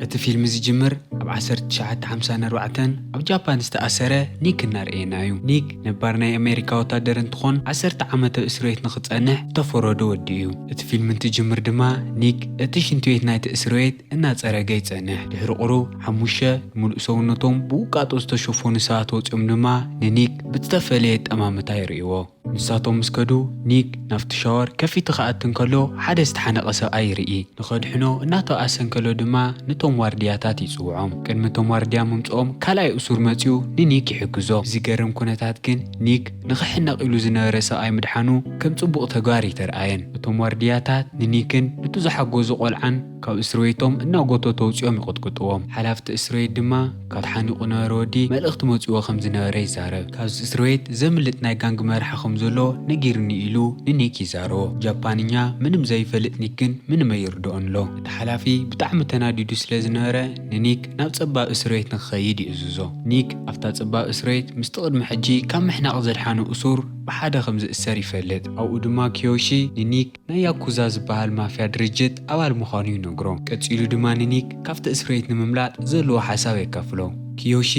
እቲ ፊልም ዝጅምር ኣብ ዓሰርተ ትሽዓተ ሓምሳን ኣርባዕተን ኣብ ጃፓን ዝተኣሰረ ኒክ እናርኣየና እዩ። ኒክ ነባር ናይ ኣሜሪካ ወታደር እንትኾን፣ ዓሰርተ ዓመት ኣብ እስር ቤት ንኽጸንሕ ዝተፈረዶ ወዲ እዩ። እቲ ፊልም እንትጅምር ድማ ኒክ እቲ ሽንቲ ቤት ናይቲ እስር ቤት እናጸረገ ይጸንሕ። ድሕሪ ቁሩብ ሓሙሽተ ሙሉእ ሰውነቶም ብውቃጦ ዝተሸፈኑ ሰባት ወጺኦም ድማ ንኒክ ብዝተፈለየ ኣጠማምታ ይርእይዎ። ንሳቶም ምስ ከዱ፣ ኒክ ናብቲ ሻወር ከፊቱ ክኣቱ እንከሎ፣ ሓደ ዝተሓነቐ ሰብኣይ ይርኢ። ንኸድሕኖ እናተባኣሰ እንከሎ ድማ፣ ንቶም ዋርድያታት ይጽውዖም። ቅድሚ እቶም ዋርድያ ምምጽኦም፣ ካልኣይ እሱር መጺኡ ንኒክ ይሕግዞ። ብዝገርም ኩነታት ግን፣ ኒክ ንኽሕነቕ ኢሉ ዝነበረ ሰብኣይ ምድሓኑ ከም ጽቡቕ ተግባር ኣይተርኣየን። እቶም ዋርድያታት ንኒክን ነቲ ዝሓገዙ ቆልዓን ካብ እስር ቤቶም እናጎተቱ ኣውጺኦም ይቕጥቅጥዎም። ሓላፍቲ እስር ቤት ድማ ካብ ተሓኒቑ ነበረ ወዲ መልእኽቲ መጺዎ ከም ዝነበረ ይዛረብ። ካብዚ እስር ቤት ዘምልጥ ናይ ጋንግ መራሒ ከም ዘሎ ነጊርኒ ኢሉ ንኒክ ይዛረቦ። ጃፓንኛ ምንም ዘይፈልጥ ኒክ ግን ምንም ኣይርድኦን ኣሎ። እቲ ሓላፊ ብጣዕሚ ተናዲዱ ስለ ዝነበረ ንኒክ ናብ ጸባብ እስር ቤት ንክኸይድ ይእዝዞ። ኒክ ኣብታ ጸባብ እስር ቤት ምስቲ ቅድሚ ሕጂ ካብ ምሕናቕ ዘድሓኖ እሱር ብሓደ ከም ዝእሰር ይፈልጥ። ኣብኡ ድማ ኪዮሺ ንኒክ ናይ ያኩዛ ዝበሃል ማፍያ ድርጅት ኣባል ምዃኑ ይነግሮ። ቀጺሉ ድማ ንኒክ ካብቲ እስር ቤት ንምምላጥ ዘለዎ ሓሳብ የካፍሎ። ኪዮሺ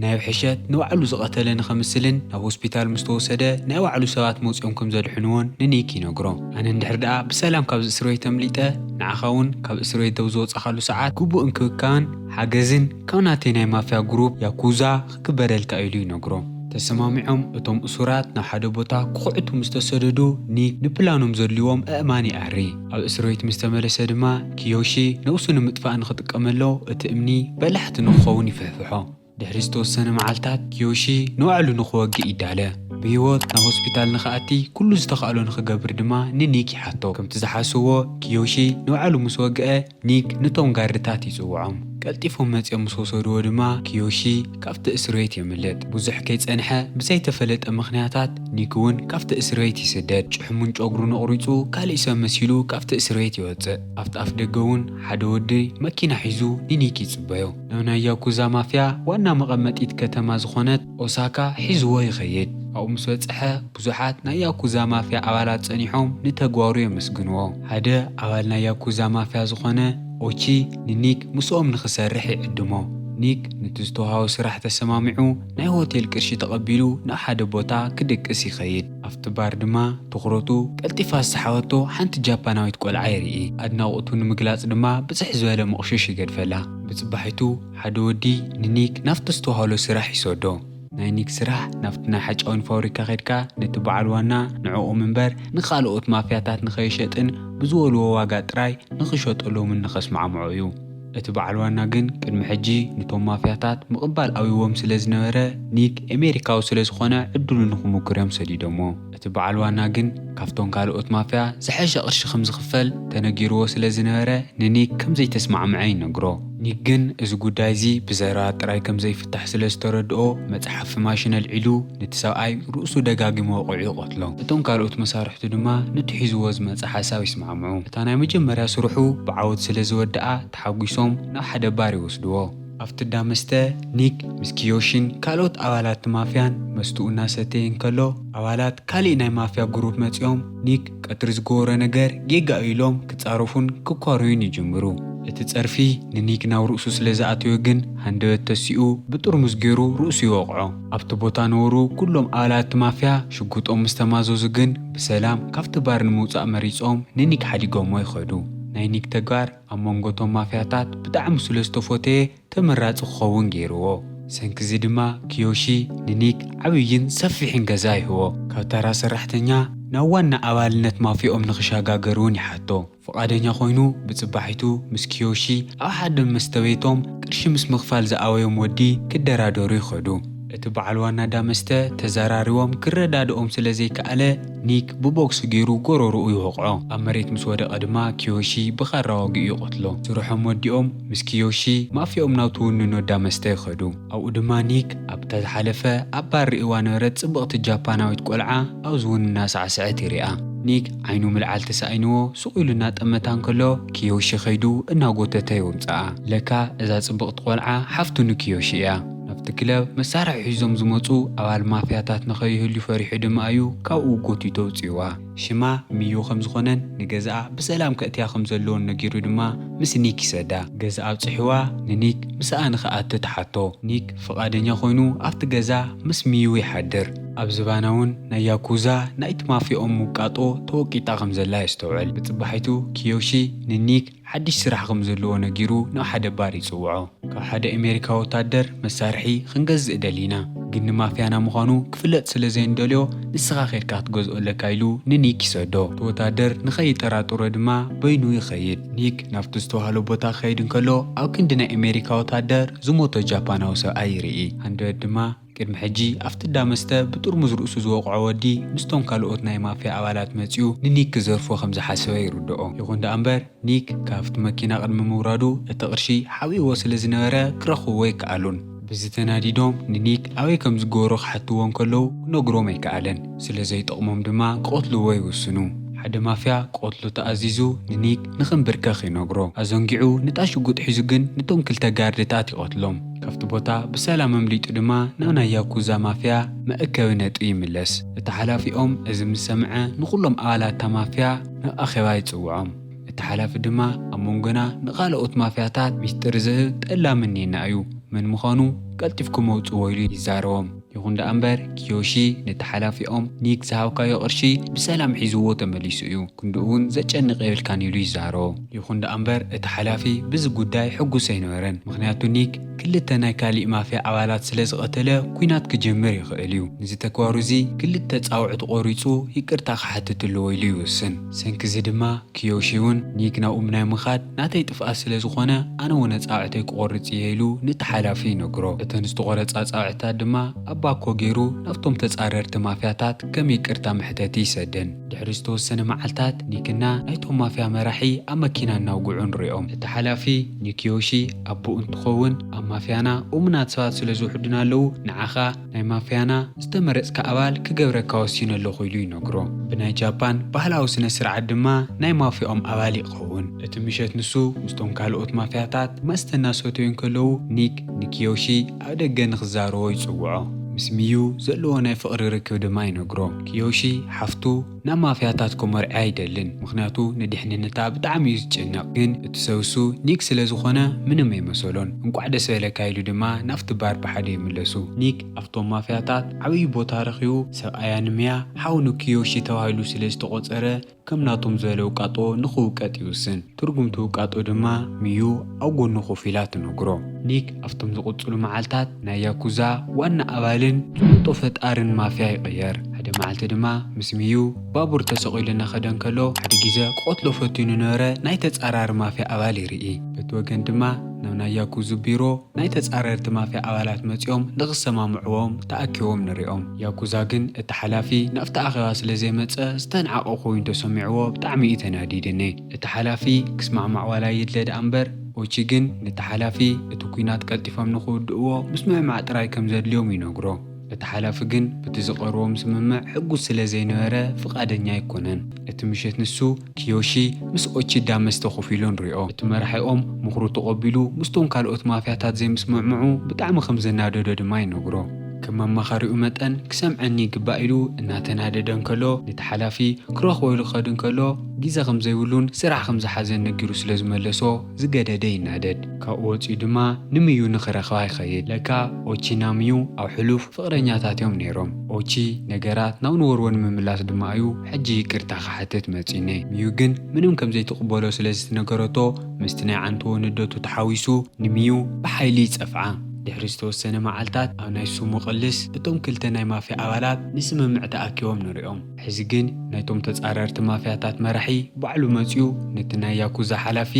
ናይ ውሕሸት ንባዕሉ ዝቐተለ ንኸምስልን ናብ ሆስፒታል ምስ ተወሰደ ናይ ባዕሉ ሰባት መጺኦም ከም ዘድሕንዎን ንኒክ ይነግሮ። ኣነ እንድሕር ደኣ ብሰላም ካብዚ እስር ቤት ኣምሊጠ፣ ንዓኻ እውን ካብ እስር ቤት ደው ዝወጻኻሉ ሰዓት ግቡእ እንክብካብን ሓገዝን ካብ ናተይ ናይ ማፍያ ግሩፕ ያኩዛ ክግበረልካ ኢሉ ይነግሮ። ተሰማሚዖም እቶም እሱራት ናብ ሓደ ቦታ ክኹዕቱ ምስ ተሰደዱ፣ ኒክ ንፕላኖም ዘድልዎም ኣእማን ይኣሪ። ኣብ እስር ቤት ምስ ተመለሰ ድማ ኪዮሺ ነብሱ ንምጥፋእ ንኽጥቀመሎ እቲ እምኒ በላሕቲ ንክኸውን ይፍሕፍሖ። ድሕሪ ዝተወሰነ መዓልታት ኪዮሺ ንባዕሉ ንኽወግእ ይዳለ። ብህይወት ናብ ሆስፒታል ንኽኣቲ ኩሉ ዝተኻእሎ ንኽገብር ድማ ንኒክ ይሓቶ። ከምቲ ዝሓስዎ ኪዮሺ ንባዕሉ ምስ ወግአ ኒክ ንቶም ጋርድታት ይጽውዖም። ቀልጢፎም መጺኦም ምስ ወሰድዎ ድማ ኪዮሺ ካብቲ እስር ቤት የምልጥ። ብዙሕ ከይጸንሐ ብዘይተፈለጠ ምኽንያታት ኒክ እውን ካብቲ እስር ቤት ይስደድ። ጭሕሙን ጨጉሩን ኣቑሪጹ ካልእ ሰብ መሲሉ ካብቲ እስር ቤት ይወጽእ። ኣብቲ ኣፍ ደገ እውን ሓደ ወዲ መኪና ሒዙ ንኒክ ይጽበዮ። ናብ ናይ ያኩዛ ማፍያ ዋና መቐመጢት ከተማ ዝኾነት ኦሳካ ሒዝዎ ይኸይድ። ኣብኡ ምስ በጽሐ ብዙሓት ናይ ያኩዛ ማፍያ ኣባላት ጸኒሖም ንተግባሩ የመስግንዎ። ሓደ ኣባል ናይ ያኩዛ ማፍያ ዝኾነ ኦቺ ንኒክ ምስኦም ንኽሰርሕ ይዕድሞ። ኒክ ነቲ ዝተውሃቦ ስራሕ ተሰማሚዑ ናይ ሆቴል ቅርሺ ተቐቢሉ ናብ ሓደ ቦታ ክድቅስ ይኸይድ። ኣብቲ ባር ድማ ትኹረቱ ቀልጢፋ ዝሰሓበቶ ሓንቲ ጃፓናዊት ቆልዓ የርኢ። ኣድናቖቱ ንምግላጽ ድማ ብዝሕ ዝበለ መቑሽሽ ይገድፈላ። ብጽባሒቱ ሓደ ወዲ ንኒክ ናብቲ ዝተውሃሎ ስራሕ ይሰዶ። ናይ ኒክ ስራሕ ናብቲ ናይ ሓጫዊን ፋብሪካ ከድካ ነቲ በዓል ዋና ንዕኦም እምበር ንኻልኦት ማፍያታት ንኸይሸጥን ብዝበልዎ ዋጋ ጥራይ ንኽሸጠሎምን ንኸስማዕምዖ እዩ። እቲ በዓል ዋና ግን ቅድሚ ሕጂ ንቶም ማፍያታት ምቕባል ኣብይዎም ስለ ዝነበረ፣ ኒክ ኤሜሪካዊ ስለ ዝኾነ ዕድሉ ንኽሙክር እዮም ሰዲዶሞ። እቲ በዓል ዋና ግን ካብቶም ካልኦት ማፍያ ዝሐሸ ቅርሺ ከም ዝኽፈል ተነጊርዎ ስለ ዝነበረ ንኒክ ከም ዘይተስማዕምዐ ይነግሮ። ኒክ ግን እዚ ጉዳይ እዚ ብዘረባ ጥራይ ከም ዘይፍታሕ ስለ ዝተረድኦ መጽሓፊ ማሽን ኣልዒሉ ነቲ ሰብኣይ ርእሱ ደጋጊሙ ወቒዑ ይቐትሎ። እቶም ካልኦት መሳርሕቱ ድማ ነቲ ሒዝዎ ዝመጸ ሓሳብ ይስማዕምዑ። እታ ናይ መጀመርያ ስርሑ ብዓወት ስለ ዝወደኣ ተሓጒሶም ናብ ሓደ ባር ይወስድዎ። ኣብቲ እንዳ መስተ ኒክ ምስ ኪዮሺን ካልኦት ኣባላት ማፍያን መስትኡ እናሰተየ እንከሎ ኣባላት ካሊእ ናይ ማፍያ ግሩፕ መጺኦም ኒክ ቀትሪ ዝገበሮ ነገር ጌጋ እዩ ኢሎም ክጻረፉን ክኳረዩን ይጅምሩ። እቲ ጸርፊ ንኒክ ናብ ርእሱ ስለ ዝኣተወ ግን ሃንደበት ተሲኡ ብጥርሙዝ ገይሩ ርእሱ ይወቕዖ። ኣብቲ ቦታ ነበሩ ኩሎም ኣባላት ማፍያ ሽጉጦም ምስ ተማዘዙ ግን ብሰላም ካብቲ ባር ንምውጻእ መሪጾም ንኒክ ሓዲጎሞ ይኸዱ። ናይ ኒክ ተግባር ኣብ መንጎ እቶም ማፍያታት ብጣዕሚ ስለ ዝተፎተየ ተመራጺ ክኸውን ገይርዎ። ሰንክዚ ድማ ኪዮሺ ንኒክ ዓብይን ሰፊሕን ገዛ ይህቦ። ካብ ተራ ሰራሕተኛ ናብ ዋና ኣባልነት ማፍያኦም ንኽሸጋገር እውን ይሓቶ። ፍቓደኛ ኮይኑ ብጽባሒቱ ምስ ኪዮሺ ኣብ ሓደ መስተ ቤቶም ቅርሺ ምስ ምኽፋል ዝኣበዮም ወዲ ክደራደሩ ይኸዱ። እቲ በዓል ዋና እንዳ መስተ ተዘራሪቦም ክረዳድኦም ስለ ዘይከኣለ ኒክ ብቦክስ ገይሩ ጎረርኡ ይወቕዖ። ኣብ መሬት ምስ ወደቐ ድማ ኪዮሺ ብኻራ ወጊኡ ይቐትሎ። ስርሖም ወዲኦም ምስ ኪዮሺ ማፍያኦም ናብ ትውንኖ እንዳ መስተ ይኸዱ። ኣብኡ ድማ ኒክ ኣብታ ዝሓለፈ ኣብ ባር ርእይዋ ነበረት ጽብቕቲ ጃፓናዊት ቆልዓ ኣብዚ እውን እናሳዕሰዐት ይሪኣ። ኒክ ዓይኑ ምልዓል ተሳኢንዎ ሱቕ ኢሉ እናጠመታ እንከሎ ኪዮሺ ከይዱ እናጎተተ የውጽኣ። ለካ እዛ ጽብቕቲ ቆልዓ ሓፍቱ ንኪዮሺ እያ። ናብ እቲ ክለብ መሳርሒ ሒዞም ዝመጹ ኣባል ማፍያታት ንኸይህልዩ ፈሪሑ ድማ እዩ ካብኡ ጎቲቶ ኣውጺእዋ። ሽማ ሚዩ ከም ዝኾነን ንገዛኣ ብሰላም ከእትያ ከም ዘለዎን ነጊሩ ድማ ምስ ኒክ ይሰዳ። ገዛ ኣብጽሕዋ ንኒክ ምስኣ ንኽኣቲ ትሓቶ። ኒክ ፍቓደኛ ኮይኑ ኣብቲ ገዛ ምስ ሚዩ ይሓድር። ኣብ ዝባና እውን ናይ ያኩዛ ናይቲ ማፍያኦም ውቃጦ ተወቂጣ ከም ዘላ የስተውዕል። ብጽባሒቱ ኪዮሺ ንኒክ ሓድሽ ስራሕ ከም ዘለዎ ነጊሩ ናብ ሓደ ባር ይጽውዖ። ካብ ሓደ ኣሜሪካዊ ወታደር መሳርሒ ክንገዝእ ደሊና፣ ግን ንማፍያና ምዃኑ ክፍለጥ ስለ ዘይንደልዮ ንስኻ ኬድካ ክትገዝኦ ኣለካ ኢሉ ንኒክ ይሰዶ። እቲ ወታደር ንኸይጠራጥሮ ድማ በይኑ ይኸይድ። ኒክ ናብቲ ዝተዋህሎ ቦታ ክኸይድ እንከሎ ኣብ ክንዲ ናይ ኣሜሪካ ወታደር ዝሞተ ጃፓናዊ ሰብኣይ ይርኢ። ሃንደበት ድማ ቅድሚ ሕጂ ኣብቲ እንዳ መስተ ብጥርሙዝ ርእሱ ዝወቕዖ ወዲ ምስቶም ካልኦት ናይ ማፍያ ኣባላት መጺኡ ንኒክ ክዘርፎ ከም ዝሓሰበ ይርድኦ። ይኹን ደኣ እምበር ኒክ ካብቲ መኪና ቅድሚ ምውራዱ እቲ ቅርሺ ሓቢእዎ ስለ ዝነበረ ክረኽብዎ ኣይከኣሉን። ብዚ ተናዲዶም ንኒክ ኣበይ ከም ዝገበሮ ክሓትዎ እንከለዉ ክነግሮም ኣይከኣለን። ስለ ዘይጠቕሞም ድማ ክቐትልዎ ይውስኑ። ሓደ ማፍያ ክቐትሎ ተኣዚዙ ንኒክ ንኽንብርከኽ ይነግሮ። ኣዘንጊዑ ንታ ሽጉጥ ሒዙ ግን ንቶም ክልተ ጋርድታት ይቐትሎም። ካብቲ ቦታ ብሰላም ኣምሊጡ ድማ ናብ ናይ ያኩዛ ማፍያ መእከቢ ነጥቢ ይምለስ። እቲ ሓላፊኦም እዚ ምስ ሰምዐ ንኹሎም ኣባላት እታ ማፍያ ናብ ኣኼባ ይጽውዖም። እቲ ሓላፊ ድማ ኣብ መንጎና ንኻልኦት ማፍያታት ሚስጥር ዝህብ ጠላም እኒኤና እዩ፣ መን ምዃኑ ቀልጢፍኩም ኣውጽዎ ኢሉ ይዛረቦም። ይኹን ደኣ እምበር ኪዮሺ ነቲ ሓላፊኦም ኒክ ዝሃብካዮ ቅርሺ ብሰላም ሒዝዎ ተመሊሱ እዩ፣ ክንድኡ እውን ዘጨንቕ የብልካን ኢሉ ይዛረቦ። ይኹን ደኣ እምበር እቲ ሓላፊ ብዚ ጉዳይ ሕጉስ ኣይነበረን፣ ምኽንያቱ ኒክ ክልተ ናይ ካሊእ ማፍያ ኣባላት ስለ ዝቐተለ ኲናት ክጅምር ይኽእል እዩ። ንዚ ተግባሩ እዚ ክልተ ጻውዕቲ ቆሪጹ ይቅርታ ክሓትት ኣለዎ ኢሉ ይውስን። ሰንኪ እዚ ድማ ኪዮሺ እውን ኒክ ናብኡ ናይ ምኻድ ናተይ ጥፍኣት ስለ ዝኾነ ኣነ እውን ኣጻብዕተይ ክቆርጽ እየ ኢሉ ነቲ ሓላፊ ይነግሮ። እተን ዝተቖረጻ ኣጻብዕትታት ድማ ኣብ ባኮ ገይሩ ናብቶም ተጻረርቲ ማፍያታት ከም ይቅርታ መሕተቲ ይሰደን። ድሕሪ ዝተወሰነ መዓልታት ኒክና ናይቶም ማፍያ መራሒ ኣብ መኪና እናውግዑ ንሪኦም። እቲ ሓላፊ ንኪዮሺ ኣቦኡ እንትኸውን ኣብ ማፍያና እሙናት ሰባት ስለ ዝውሕዱና ኣለዉ፣ ንዓኻ ናይ ማፍያና ዝተመረጽካ ኣባል ክገብረካ ወሲነ ኣለኹ ኢሉ ይነግሮ። ብናይ ጃፓን ባህላዊ ስነ ስርዓት ድማ ናይ ማፍያኦም ኣባል ይኸውን። እቲ ምሸት ንሱ ምስቶም ካልኦት ማፍያታት መስተ እናሰተዩ እንከለዉ ኒክ ንኪዮሺ ኣብ ደገ ንኽዛረቦ ይጽውዖ። ምስ ሚዩ ዘለዎ ናይ ፍቕሪ ርክብ ድማ ይነግሮ። ኪዮሺ ሓፍቱ ናብ ማፍያታት ከመርዕያ ኣይደልን፣ ምኽንያቱ ንድሕንነታ ብጣዕሚ እዩ ዝጭነቕ። ግን እቲ ሰብ እሱ ኒክ ስለ ዝኾነ ምንም ኣይመሰሎን። እንቋዕ ደስ በለካ ኢሉ ድማ ናብቲ ባር ብሓደ ይምለሱ። ኒክ ኣብቶም ማፍያታት ዓብዪ ቦታ ረኺቡ ሰብኣያ ንሚያ ሓው ንኪዮሺ ተባሂሉ ስለ ዝተቖጸረ ከም ናቶም ዝበለ ውቃጦ ንኽውቀጥ ይውስን። ትርጉም እቲ ውቃጦ ድማ ሚዩ ኣብ ጎኑ ኮፍ ኢላ ትነግሮ። ኒክ ኣብቶም ዝቕጽሉ መዓልታት ናይ ያኩዛ ዋና ኣባልን ጽውጦ ፈጣርን ማፍያ ይቕየር። ሓደ መዓልቲ ድማ ምስ ሚዩ ባቡር ተሰቒሉ እናኸደ እንከሎ ሓደ ግዜ ክቐትሎ ፈትዩ ንነበረ ናይ ተጻራሪ ማፍያ ኣባል ይርኢ። በቲ ወገን ድማ ናብ ናይ ያኩዙ ቢሮ ናይ ተጻረርቲ ማፍያ ኣባላት መጺኦም ንኽሰማምዕዎም ተኣኪቦም ንሪኦም። ያኩዛ ግን እቲ ሓላፊ ናብቲ ኣኼባ ስለ ዘይመጸ ዝተንዓቐ ኮይኑ ተሰሚዕዎ ብጣዕሚ እዩ ተናዲድኒ። እቲ ሓላፊ ክስማዕማዕ ዋላ የድለ ደኣ እምበር ኦቺ ግን ነቲ ሓላፊ እቲ ኲናት ቀልጢፎም ንኽውድእዎ ምስምዕማዕ ጥራይ ከም ዘድልዮም ይነግሮ። እቲ ሓላፊ ግን በቲ ዝቐርቦም ስምምዕ ሕጉስ ስለ ዘይነበረ ፍቓደኛ ኣይኮነን። እቲ ምሸት ንሱ ኪዮሺ ምስ ኦቺዳ መስተ ኮፍ ኢሉ ንሪኦ። እቲ መራሒኦም ምኽሩ ተቐቢሉ ምስቶም ካልኦት ማፍያታት ዘይምስምዕምዑ ብጣዕሚ ከም ዘናደዶ ድማ ይነግሮ። ከም ኣማኻሪኡ መጠን ክሰምዐኒ ይግባእ ኢሉ እናተናደደ እንከሎ ነቲ ሓላፊ ክረኽቦ ኢሉ ክኸድ እንከሎ ግዜ ከም ዘይብሉን ስራሕ ከም ዝሓዘን ነጊሩ ስለ ዝመለሶ ዝገደደ ይናደድ። ካብኡ ወፂኡ ድማ ንሚዩ ንኽረኽባ ይኸይድ። ለካ ኦቺ ና ሚዩ ኣብ ሕሉፍ ፍቕረኛታት እዮም ነይሮም። ኦቺ ነገራት ናብ ንወርዎ ንምምላስ ድማ እዩ ሕጂ ይቅርታ ክሓትት መጺኒ። ሚዩ ግን ምንም ከም ዘይትቕበሎ ስለ ዝተነገረቶ ምስቲ ናይ ዓንተዎ ንደቱ ተሓዊሱ ንሚዩ ብሓይሊ ይጸፍዓ። ድሕሪ ዝተወሰነ መዓልታት ኣብ ናይ ሱሙ ቅልስ እቶም ክልተ ናይ ማፍያ ኣባላት ንስምምዕ ተኣኪቦም ንሪኦም። ሕዚ ግን ናይቶም ተጻረርቲ ማፍያታት መራሒ ባዕሉ መጺኡ ነቲ ናይ ያኩዛ ሓላፊ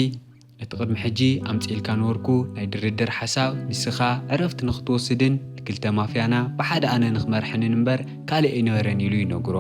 እቲ ቅድሚ ሕጂ ኣምጺእልካ ነበርኩ ናይ ድርድር ሓሳብ ንስኻ ዕረፍቲ ንኽትወስድን ንክልተ ማፍያና ብሓደ ኣነ ንኽመርሐንን እምበር ካልእ ኣይነበረን ኢሉ ይነግሮ።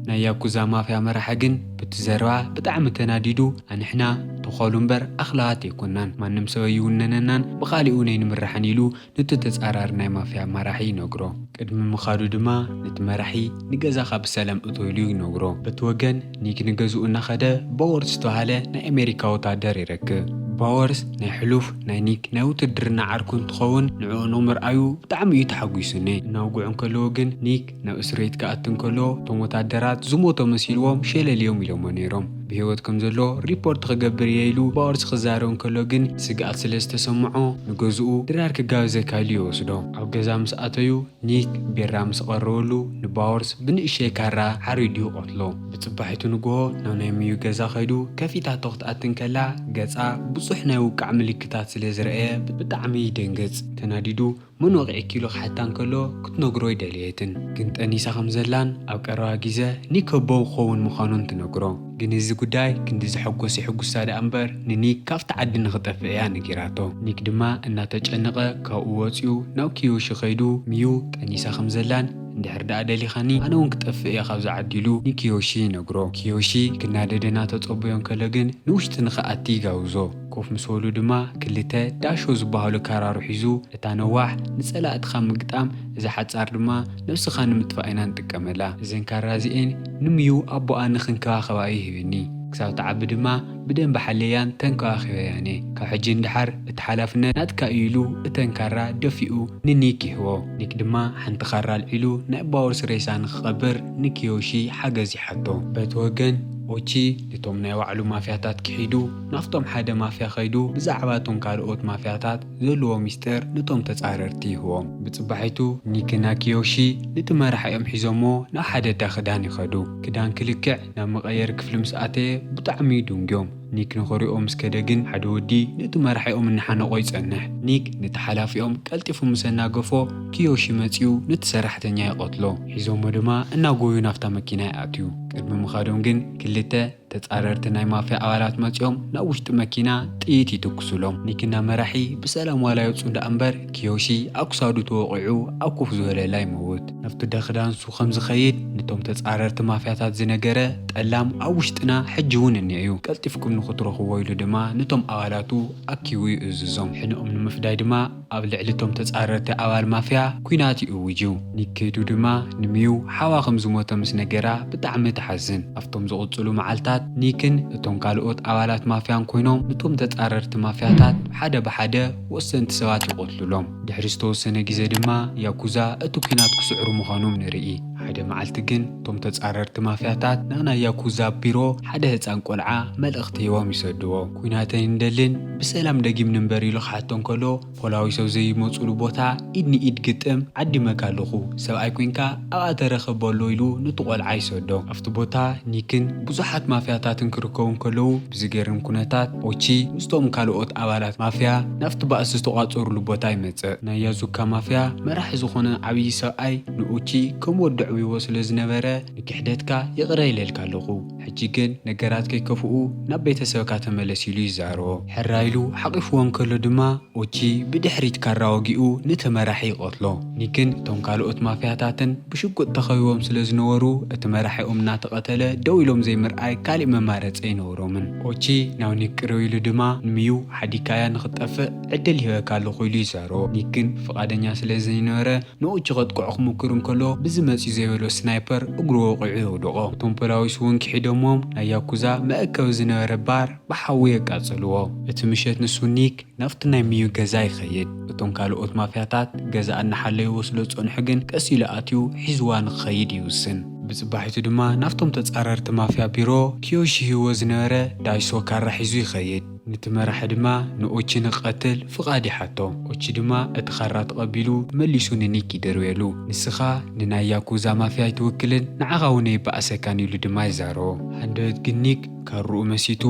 ናይ ያኩዛ ማፍያ መራሒ ግን ብቲ ዘረባ ብጣዕሚ ተናዲዱ ኣንሕና ተዃሉ እምበር ኣኽላባት ኣይኮናን፣ ማንም ሰብ ኣይውነነናን ብኻሊኡ ነይንምራሕን ኢሉ ነቲ ተጻራሪ ናይ ማፍያ መራሒ ይነግሮ። ቅድሚ ምኻዱ ድማ ነቲ መራሒ ንገዛኻ ብሰላም እቶ ኢሉ ይነግሮ። በቲ ወገን ኒክ ንገዝኡ እናኸደ ቦወርድ ዝተባሃለ ናይ ኣሜሪካ ወታደር ይረክብ። ባወርስ ናይ ሕሉፍ ናይ ኒክ ናይ ውትድርና ዓርኩ እንትኸውን ንዕኡ ንምርኣዩ ብጣዕሚ እዩ ተሓጒሱኒ። እናውግዑ እንከለዉ ግን ኒክ ናብ እስር ቤት ክኣቱ እንከሎ እቶም ወታደራት ዝሞቶ መሲልዎም ሸለልዮም ኢሎሞ ነይሮም። ብህይወት ከም ዘሎ ሪፖርት ክገብር እየ ኢሉ ባወርስ ክዛረብ እንከሎ ግን ስግኣት ስለ ዝተሰምዖ ንገዝኡ ድራር ክጋበዘካ ኢሉ ይወስዶ። ኣብ ገዛ ምስ ኣተዩ ኒክ ቢራ ምስ ቐረበሉ ንባወርስ ብንእሸይ ካራ ሓሪዱ ይቐትሎ። ብጽባሒቱ ንግሆ ናብ ናይ ሚዩ ገዛ ኸይዱ ከፊታቶ ክትኣቲ እንከላ ገጻ ብዙሕ ናይ ውቃዕ ምልክታት ስለ ዝረኣየ ብጣዕሚ ይደንግጽ። ተናዲዱ መን ወቒዕኪ ኢሉ ክሓታ እንከሎ ክትነግሮ ኣይደለየትን። ግን ጠኒሳ ከም ዘላን ኣብ ቀረባ ግዜ ኒክ ኣቦኡ ክኸውን ምዃኑን ትነግሮ። ግን እዚ ጉዳይ ክንዲ ዘሐጎሰ ይሕጉሳ ደኣ እምበር ንኒክ ካብቲ ዓዲ ንኽጠፍእ እያ ነጊራቶ። ኒክ ድማ እናተጨነቐ ካብኡ ወፂኡ ናብ ኪዮሺ ኸይዱ ሚዩ ጠኒሳ ከም ዘላን እንድሕር ደኣ ደሊኻኒ ኣነ እውን ክጠፍእ እየ ካብዚ ዓዲ ኢሉ ንኪዮሺ ይነግሮ። ኪዮሺ ክናደድ እናተፀበዮ እንከሎ ግን ንውሽጢ ንኽኣቲ ይጋብዞ። ኮፍ ምስ በሉ ድማ ክልተ ዳሾ ዝበሃሉ ካራሩ ሒዙ እታ ነዋሕ ንጸላእትኻ ምግጣም፣ እዛ ሓጻር ድማ ነብስኻ ንምጥፋእ ኢና ንጥቀመላ። እዘን ካራ እዚኤን ንምዩ ኣቦኣ ንኽንከባኸባ እዩ ሂብኒ። ክሳብ ትዓቢ ድማ ብደንቢ ሓለያን ተንከባኺበያን እየ። ካብ ሕጂ ንደሓር እቲ ሓላፍነት ናትካ እዩ ኢሉ እተን ካራ ደፊኡ ንኒክ ይህቦ። ኒክ ድማ ሓንቲ ካራ ኣልዒሉ ናይ ባወርስ ሬሳ ንኽቐብር ንኪዮሺ ሓገዝ ይሓቶ። በቲ ወገን ኦቺ ነቶም ናይ ባዕሉ ማፍያታት ክሒዱ ናብቶም ሓደ ማፍያ ኸይዱ ብዛዕባ እቶም ካልኦት ማፍያታት ዘለዎ ሚስጥር ነቶም ተጻረርቲ ይህቦም። ብጽባሒቱ ኒክና ኪዮሺ ነቲ መራሒኦም ሒዞሞ ናብ ሓደ እንዳ ክዳን ይኸዱ። ክዳን ክልክዕ ናብ መቐየሪ ክፍሊ ምስ ኣተየ ብጣዕሚ እዩ ደንጉዮም። ኒክ ንኽሪኦ ምስ ከደ ግን ሓደ ወዲ ነቲ መራሒኦም እናሓነቖ ይጸንሕ። ኒክ ነቲ ሓላፊኦም ቀልጢፉ ምስ ኣናገፎ ኪዮሺ መጺኡ ነቲ ሰራሕተኛ ይቐትሎ። ሒዞሞ ድማ እናጎዩ ናብታ መኪና ይኣትዩ። ቅድሚ ምኻዶም ግን ክልተ ተጻረርቲ ናይ ማፍያ ኣባላት መጺኦም ናብ ውሽጢ መኪና ጥይት ይትኩሱሎም። ኒክና መራሒ ብሰላም ዋላ ይውጹ ደኣ እምበር ኪዮሺ ኣብ ክሳዱ ተወቒዑ ኣብ ኮፍ ዝበለላ ይመውት። ናብቲ እንዳ ክዳንሱ ከም ዝኸይድ ነቶም ተጻረርቲ ማፍያታት ዝነገረ ጠላም ኣብ ውሽጥና ሕጂ እውን እኒኦ እዩ። ቀልጢፍኩም ንኽትረኽቦ ኢሉ ድማ ነቶም ኣባላቱ ኣኪቡ ይእዝዞም። ሕንኦም ንምፍዳይ ድማ ኣብ ልዕሊ እቶም ተጻረርቲ ኣባል ማፍያ ኲናት ይእውጅ እዩ። ኒክ ከይዱ ድማ ንሚዩ ሓዋ ከም ዝሞተ ምስ ነገራ ብጣዕሚ ትሓዝን። ኣብቶም ዝቕጽሉ መዓልታት ኒክን እቶም ካልኦት ኣባላት ማፍያን ኮይኖም ነቶም ተጻረርቲ ማፍያታት ሓደ ብሓደ ወሰንቲ ሰባት ይቐትሉሎም። ድሕሪ ዝተወሰነ ግዜ ድማ ያኩዛ እቲ ኲናት ክስዕሩ ምዃኖም ንርኢ። ሓደ መዓልቲ ግን እቶም ተጻረርቲ ማፍያታት ናብ ናይ ያኩዛ ቢሮ ሓደ ህጻን ቆልዓ መልእኽቲ ሂቦም ይሰድዎ። ኲናት ኣይንደልን፣ ብሰላም ደጊም ንንበር ኢሉ ክሓቶ እንከሎ ፖላዊስ ኣብ ዘይመጹሉ ቦታ ኢድ ንኢድ ግጥም ዓዲመካ ኣለኹ፣ ሰብኣይ ኮንካ ኣብኣ ተረኸብ በሎ ኢሉ ነቲ ቆልዓ ይሰዶ። ኣብቲ ቦታ ኒክን ብዙሓት ማፍያታትን ክርከቡ እንከለዉ ብዝገርም ኩነታት ኦቺ ምስቶም ካልኦት ኣባላት ማፍያ ናብቲ ባእሲ ዝተቋጸሩሉ ቦታ ይመጽእ። ናይ ያዙካ ማፍያ መራሒ ዝኾነ ዓብዪ ሰብኣይ ንኦቺ ከም ወዲ ዕብይዎ ስለ ዝነበረ ንክሕደትካ ይቕረ ኢለልካ ኣለኹ። ሕጂ ግን ነገራት ከይከፍኡ ናብ ቤተሰብካ ተመለስ ኢሉ ይዛረቦ። ሕራይ ኢሉ ሓቒፍዎ እንከሎ ድማ ኦቺ ብድሕሪት ካራ ወጊኡ ነቲ መራሒ ይቐትሎ። ኒክን እቶም ካልኦት ማፍያታትን ብሽጉጥ ተኸቢቦም ስለ ዝነበሩ እቲ መራሒኦም እናተቐተለ ደው ኢሎም ዘይምርኣይ ካሊእ መማረፂ ኣይነበሮምን። ኦቺ ናብ ኒክ ቅርብ ኢሉ ድማ ንሚዩ ሓዲግካያ ንኽትጠፍእ ዕድል ሂበካ ኣለኹ ኢሉ ይዛረቦ። ኒክ ግን ፍቓደኛ ስለ ዘይነበረ ንኦቺ ከጥቅዖ ክምክር እንከሎ ብዚ መፂኡ ዘይበሎ ስናይፐር እግሩ ወቒዑ የውድቖ። እቶም ፖላዊስ እውን ክሒዶሞም ናይ ያኩዛ መእከቢ ዝነበረ ባር ብሓዊ የቃጽልዎ። እቲ ምሸት ንሱ ኒክ ናብቲ ናይ ሚዩ ገዛ ይኸይድ። እቶም ካልኦት ማፍያታት ገዛ እናሓለይዎ ስለ ዝጸንሑ ግን ቀስ ኢሉ ኣትዩ ሒዝዋ ንክኸይድ ይውስን። ብጽባሒቱ ድማ ናብቶም ተጻረርቲ ማፍያ ቢሮ ኪዮሺ ሂዎ ዝነበረ ዳይሶ ካራ ሒዙ ይኸይድ። ነቲ መራሒ ድማ ንኦቺ ንክቐትል ፍቓድ ይሓቶ። ኦቺ ድማ እቲ ካራ ተቐቢሉ መሊሱ ንኒክ ይድርብየሉ። ንስኻ ንናይ ያኩዛ ማፍያ ኣይትውክልን፣ ንዓኻ እውን ኣይበኣሰካን ኢሉ ድማ ይዛረቦ። ሃንደበት ግን ኒክ ካርኡ መሲቱ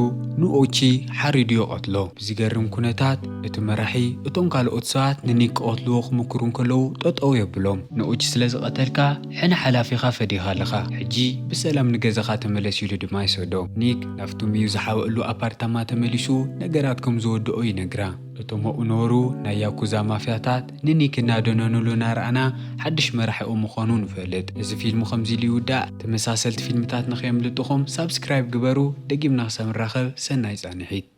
ንኦቺ ሓሪዱ ይቐትሎ። ብዝገርም ኩነታት እቲ መራሒ እቶም ካልኦት ሰባት ንኒክ ክቐትልዎ ክምክሩ እንከለዉ ጠጠው የብሎም። ንኦቺ ስለ ዝቐተልካ ሕነ ሓላፊኻ ፈዲኻ ኣለኻ። ሕጂ ብሰላም ንገዛኻ ተመለስ ኢሉ ድማ ይሰዶ። ኒክ ናብቲ ሚዩ ዝሓበእሉ ኣፓርታማ ተመሊሱ ነገራት ከም ዝወድኦ ይነግራ። እቶም ኣብኡ ነበሩ ናይ ያኩዛ ማፍያታት ንኒክ እናደነኑሉ እናረኣና ሓድሽ መራሒኦም ምዃኑ ንፈልጥ። እዚ ፊልም ከምዚ ኢሉ ይውዳእ። ተመሳሰልቲ ፊልምታት ንኸየምልጥኹም ሳብስክራይብ ግበሩ። ደጊምና ክሳብ ንራኸብ ሰናይ ጻንሒት።